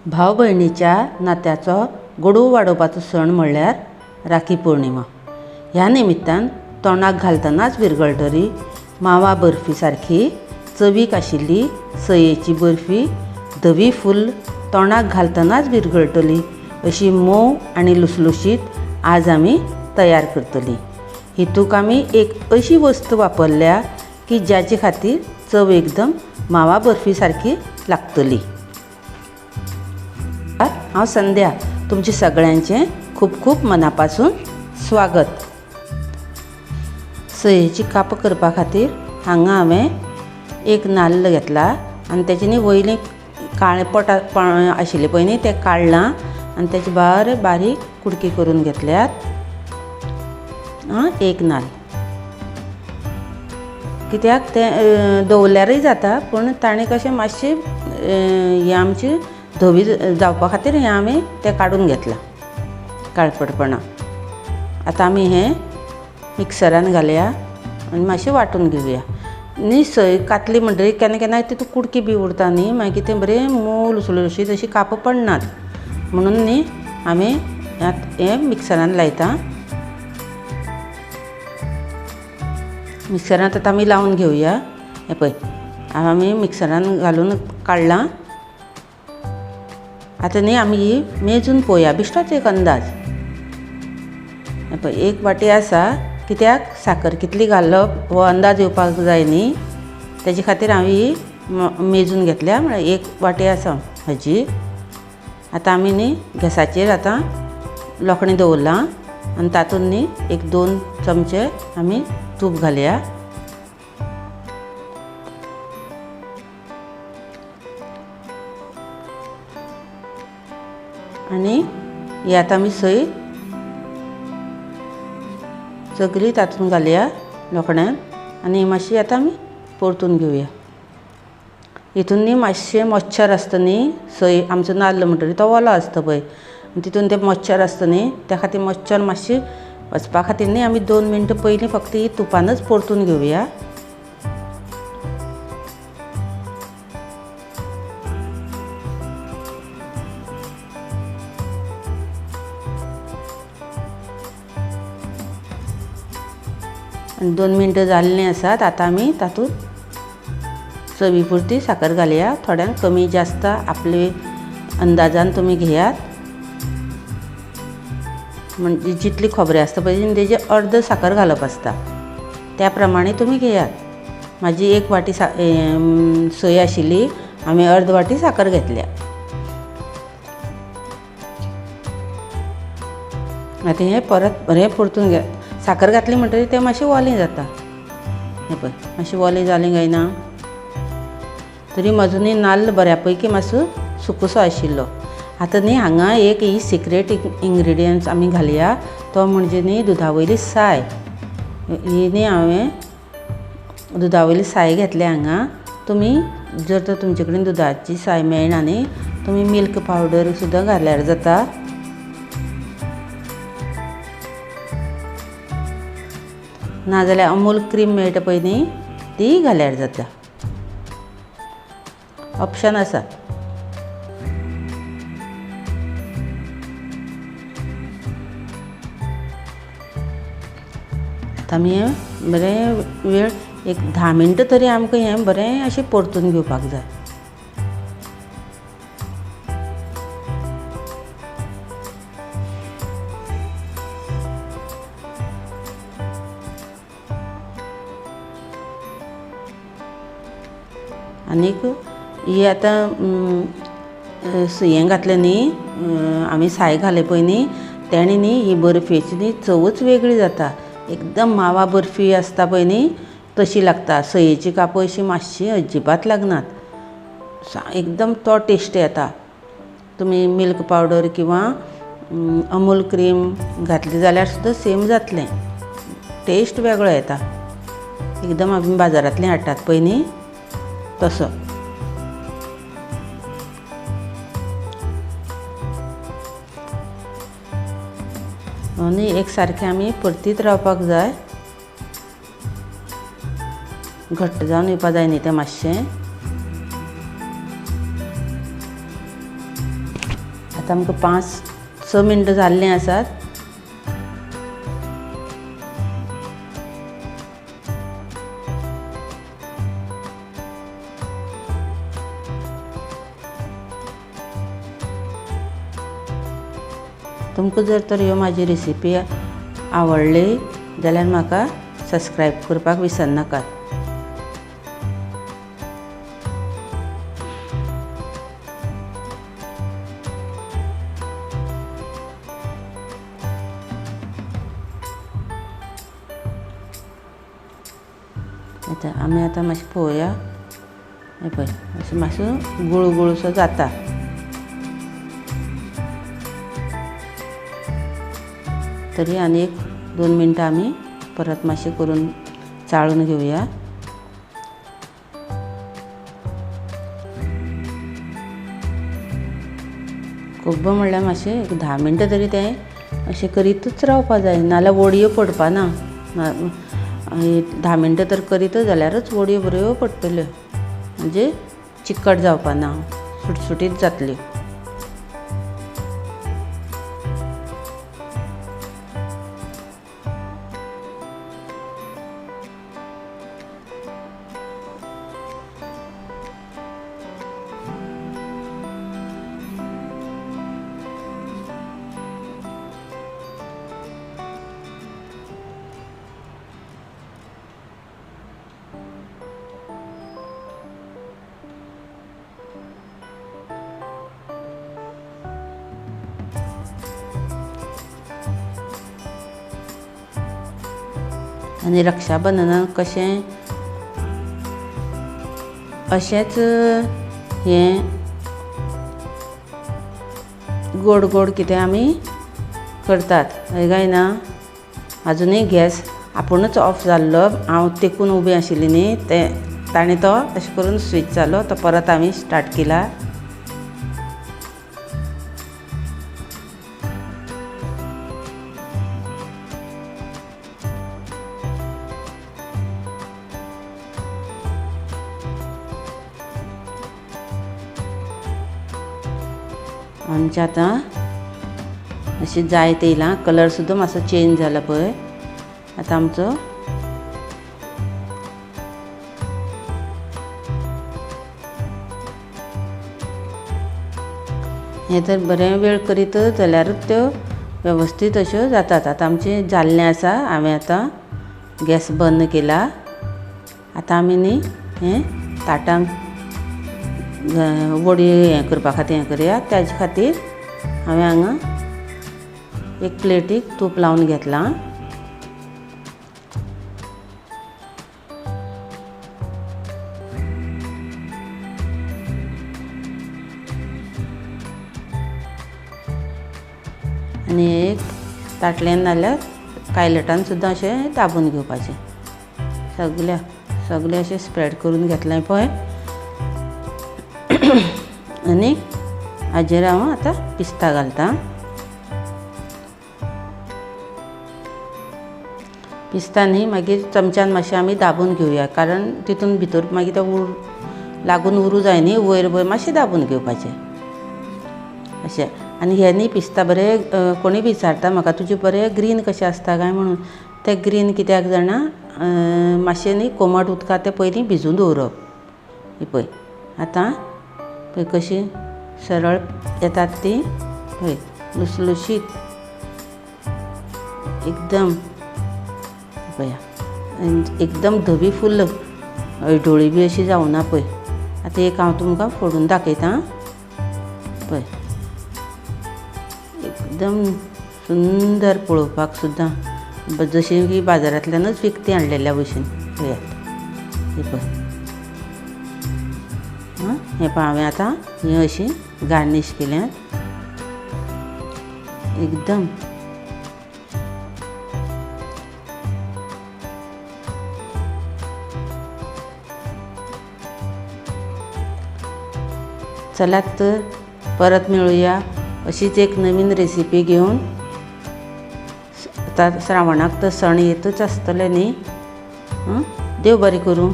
भाव भयणीच्या नात्याचो गोडो वाडोवपाचो सण म्हणल्यार राखी पौर्णिमा. ह्या निमित्तान तोंडाक घालतनाच विरगळटली मावा बर्फी सारकी चवीक आशिल्ली सयेची बर्फी धवी फुल तोंडाक घालतनाच विरगळटली अशी मोव आनी लुसलुशीत आज आमी तयार करतली. हितूक आमी एक अशी वस्तू वापरल्या की ज्याचे खातीर चव एकदम मावा बर्फी सारकी लागतली. हांव संध्या, तुमचे सगळ्यांचें खूब खूब मनापासून स्वागत. सयेची काप करपा खातीर हांगा हांवें एक नाल्ल घेतला आनी तेचे न्ही वयलें काळें पट आशिल्लें पळय न्ही तें काडलां आनी तेचे बरे बारीक कुडके करून घेतल्यात. एक नाल्ल कित्याक तें दवरल्यारय जाता, पूण ताणें कशें मातशें हें आमची धवी जावपा खातीर हें आमी तें काडून घेतलां काळपटपणा. आतां आमी हें मिक्सरान घालया आनी मातशें वांटून घेवया. न्ही सय कातली म्हणटकीर केन्ना केन्नाय तितूंत कुडकी बी उरता न्ही, मागीर तें बरें मोव लुसलुशीत अशी कापां पडनात, म्हणून न्ही आमी हें मिक्सरान लायता. मिक्सरांत आतां आमी लावन घेवया. हें पळय आमी मिक्सरान घालून काडलां. आतां न्ही आमी ही मेजून पळोवया, बिश्टोच एक अंदाज. हें पळय एक वाटी आसा, कित्याक साकर कितली घालप हो अंदाज येवपाक जाय न्ही, तेजे खातीर हांवें ही मेजून घेतल्या. म्हळ्यार एक वाटी आसा हाजी. आतां आमी न्ही गॅसाचेर आतां लोखणें दवरलां आनी तातूंत न्ही एक 2 चमचे आमी तूप घालया. आनी ही आतां आमी सय सगळी तातूंत घालया लोखण्यान आनी मातशी आतां आमी परतून घेवया. हितून न्ही मातशें मॉइश्चर आसता न्ही, सय आमचो नाल्ल म्हणटकीर तो ओलो आसता पळय, तितून तें मॉइश्चर आसता न्ही, त्या खातीर मॉइश्चर मातशी वचपा खातीर न्ही आमी 2 मिनटां पयलीं फक्त ही तुपानच परतून घेवया. आनी 2 मिनटां जाल्लीं आसात. आतां आमी तातूंत चवी पुरती साकर घालया. थोड्यांक कमी जास्त आपले अंदाजान तुमी घेयात, म्हणजे जितली खोबरें आसता पळय तेजे अर्द साकर घालप आसता त्या प्रमाणे तुमी घेयात. म्हाजी एक वाटी सोय आशिल्ली, आमी अर्द वाटी साकर घेतल्या. आतां हें परत बरें परतून घे. साकर घातली म्हणटकीर तें मातशें ओलें जाता. हें पळय मातशें ओलें जालें काय ना, तरी म्हजो न्ही नाल्ल बऱ्या पैकी मातसो सुकोसो आशिल्लो. आतां न्ही हांगा एक ही सिक्रेट इंग्रेडियंट्स आमी घालया, तो म्हणजे न्ही दुदा वयली साय. ही न्ही हांवें दुदा वयली साय घेतल्या हांगा. तुमी जर तर तुमचे कडेन दुदाची साय मेळना न्ही, तुमी मिल्क पावडर सुद्दां घाल्यार जाता. नाजाल्यार अमूल क्रीम मेळटा पळय न्ही, तीय घाल्यार जाता, ऑप्शन आसा. आतां आमी हें बरें वेळ एक 10 मिनटां तरी आमकां हें बरें अशें परतून घेवपाक जाय. आनीक ही आतां हें घातलें न्ही आमी साय घालें पळय न्ही, तेणें न्ही ही बर्फेची न्ही चवच वेगळी जाता. एकदम मावा बर्फी आसता पळय न्ही तशी लागता. सयेची कापां अशी मातशी अजिबात लागनात, एकदम तो टेस्ट येता. तुमी मिल्क पावडर किंवां अमूल क्रीम घातली जाल्यार सुद्दां सेम जातलें, टेस्ट वेगळो येता. एकदम आमी बाजारांतलें हाडटात पळय न्ही तसो. आनी एक सारकें आमी परतीत रावपाक जाय, घट्ट जावन येवपा जाय न्ही तें मातशें. आतां आमकां 5-6 मिनटां जाल्लीं आसात. तुमकां जर तर ह्यो म्हाजी रेसिपी आवडली जाल्यार म्हाका सबस्क्रायब करपाक विसरनाकात. आतां आमी आतां मातशें पळोवया. हें पळय अशें मातसो गुळू गुळूसो जाता. तरी आनी 1-2 मिनटां आमी परत मातशें करून चाळून घेवया. खूब म्हणल्यार मातशें एक 10 मिनटां तरी तें अशें करीतच रावपा जाय, नाजाल्यार वडयो पडपा ना. 10 मिनटां तर करीत जाल्यारच वडयो बऱ्यो पडटल्यो, म्हणजे चिकट जावपा ना, सुटसुटीत जातल्यो. आनी रक्षाबंधनाक कशें अशेंच हें गोड गोड कितें आमी करतात, हय काय ना. आजुनूय गॅस आपुणूच ऑफ जाल्लो, हांव तेकून उबें आशिल्लें न्ही, तें ताणें तो अशें करून स्विच जालो, तो परत आमी स्टार्ट केला. आमचें आतां अशें जायत येयलां, कलर सुद्दां मातसो चेंज जाला पळय. आतां आमचो हें तर बरें वेळ करीत जाल्यारूच त्यो वेवस्थीत अश्यो जातात. आतां आमचें जाल्लें आसा. हांवें आतां गॅस बंद केला. आतां आमी न्ही हें ताटांक वडयो हें करपा खातीर हें करया. ताजे खातीर हांवें हांगा एक प्लेटीक तूप लावन घेतलां. आनी एक ताटल्यान नाल्यार कायलटान सुद्दां अशें दाबून घेवपाचें. सगळ्या सगळें अशें स्प्रेड करून घेतलें पळय. आनी हाजेर हांव आतां पिस्ता घालतां. पिस्ता न्ही मागीर चमच्यान मातशें आमी दाबून घेवया, कारण तितून भितर मागीर तें लागून उरूं जाय न्ही, वयर वयर मातशें दाबून घेवपाचें अशें. आनी हे न्ही पिस्ता बरें कोणूय विचारता म्हाका तुजें बरें ग्रीन कशें आसता काय म्हणून, तें ग्रीन कित्याक जाणा, मातशें न्ही कोमट उदकांत तें पयलीं भिजून दवरप. ही पळय आतां पळय कशी सरळ येतात ती, पळय लुसलुशीत एकदम, पळया एकदम धवी फुल्ल, हळडुळी बी अशी जावना पळय. आतां एक हांव तुमकां फोडून दाखयतां. पळय एकदम सुंदर पळोवपाक सुद्दां, जशें की बाजारांतल्यानूच विकती हाडलेल्या भशेन. पळयात ही पळय, हें पळय हांवें आतां ही अशी गार्नीश केल्यात एकदम. चलात तर परत मेळुया अशीच एक नवीन रेसिपी घेवन. आतां श्रावणाक तर सण येतच आसतले न्ही. देव बरें करूं.